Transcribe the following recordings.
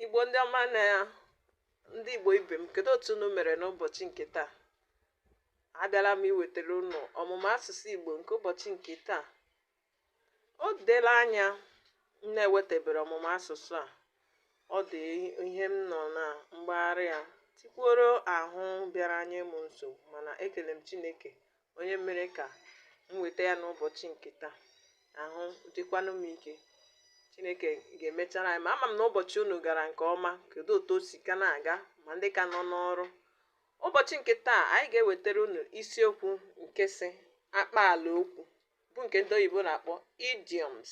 Igbo ndị ọma na ndị Igbo ibe m, kedu otu unu mere n'ụbọchị nke taa? Abịala m iwetara unu ọmụmụ asụsụ Igbo nke ụbọchị nke taa. O dela anya m na-ewetebere ọmụmụ asụsụ a. Ọ dị ihe m nọ na mgbagharị ya tikwuoro ahụ bịara nye m nsogbu, mana ekele m Chineke onye mere ka m weta ya n'ụbọchị nke taa. Ahụ dịkwanụ m ike. Chineke ga-emechara anyị. Ma ama m na ụbọchị unu gara nke ọma. Kedu otu o si ka na-aga ma ndị ka nọ n'ọrụ? Ụbọchị nke taa, anyị ga-ewetara unu isiokwu nke si akpaala okwu, bụ nke ndị oyibo na-akpọ idioms.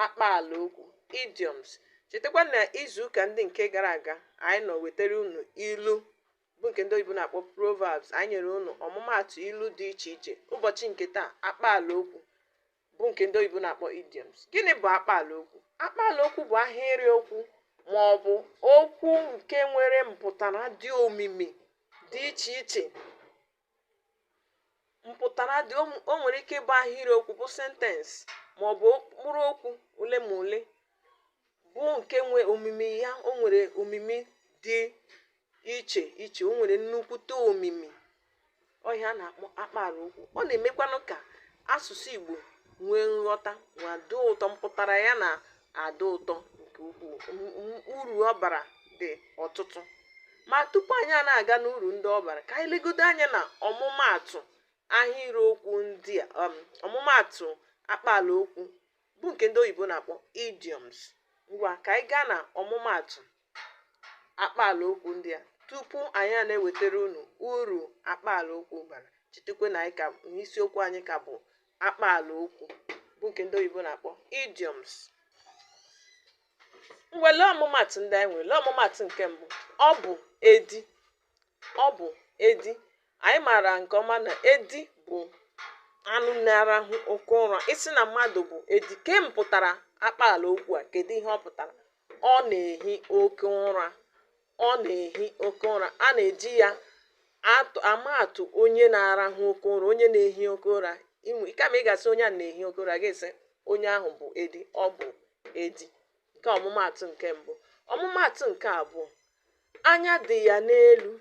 Akpaala okwu, idioms. Chetakwa na izuụka ndị nke gara aga, anyị nọ wetara unu ilu, bụ nke ndị oyibo na-akpọ proverbs. Anyị nyere unu ọmụmaatụ ilu dị iche iche. Ụbọchị nke taa, akpaala okwu, bụ nke ndị oyibo na-akpọ idioms. Gịnị bụ akpaala okwu? Akpaala okwu bụ ahịrị okwu ma ọ bụ okwu nke nwere mpụtara dị omimi dị iche iche. Mpụtara dị o nwere ike ịbụ ahịrị okwu, bụ sentence, ma ọ bụ mkpụrụ okwu ole ma ole, bụ nke nwe omimi ya. O nwere omimi dị iche iche, o nwere nnukwute omimi ọhịa a na-akpọ akpaala okwu. Ọ na-emekwanụ ka asụsụ Igbo nwee nghọta ma dị ụtọ. Mpụtara ya na-adị ụtọ nke ukwuu. Uru ọ bara dị ọtụtụ. Ma tupu anyị a na-aga n'uru ndị ọ bara, ka anyị legodo anya na ọmụmaatụ ahịrịokwu ndị a, ọmụmaatụ akpaala okwu, bụ nke ndị oyibo na-akpọ idioms. Ngwa, ka anyị gaa na ọmụmaatụ akpaala okwu ndị a tupu anyị a na-ewetara unu uru akpaala okwu bara. Chetakwa na anyị ka n'isiokwu anyị ka bụ akpaala okwu, bụ nke ndị oyibo na-akpọ idioms. Ngwa, lee ọmụmaatụ ndị anyị nwere. Lee ọmụmaatụ nke mbụ: ọ bụ edi. Ọ bụ edi. Anyị maara nke ọma na edi bụ anụ na-arahụ oke ụra. Isi na mmadụ bụ edi ke mpụtara akpaala okwu a, kedu ihe ọ pụtara? Ọ na-ehi oke ụra. Ọ na-ehi oke ụra. A na-eji ya atụ amaatụ onye na-arahụ oke ụra, onye na-ehi oke ụra. Kama ị ga-asị onye a na-ehi oke ụra, ga-esi onye ahụ bụ edi. Ọ bụ edi. Nke ọmụmaatụ nke mbụ. Ọmụmaatụ nke abụọ: anya dị ya n'elu.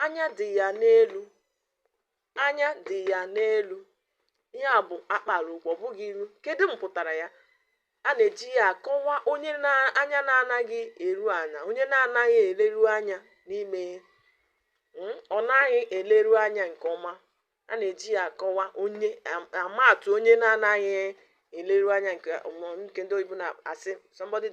Anya dị ya n'elu. Anya dị ya n'elu. Ihe a bụ akpaala okwu, ọ bụghị ilu. Kedu mpụtara ya? A na-eji ya akọwa onye na anya na-anaghị eru anya, onye na-anaghị eleru anya n'ime ihe. Ọ naghị eleru anya nke ọma. A na-eji ya akọwa onye, amaatụ onye na-anaghị eleru anya nke ndị oyibo na-asị somebody that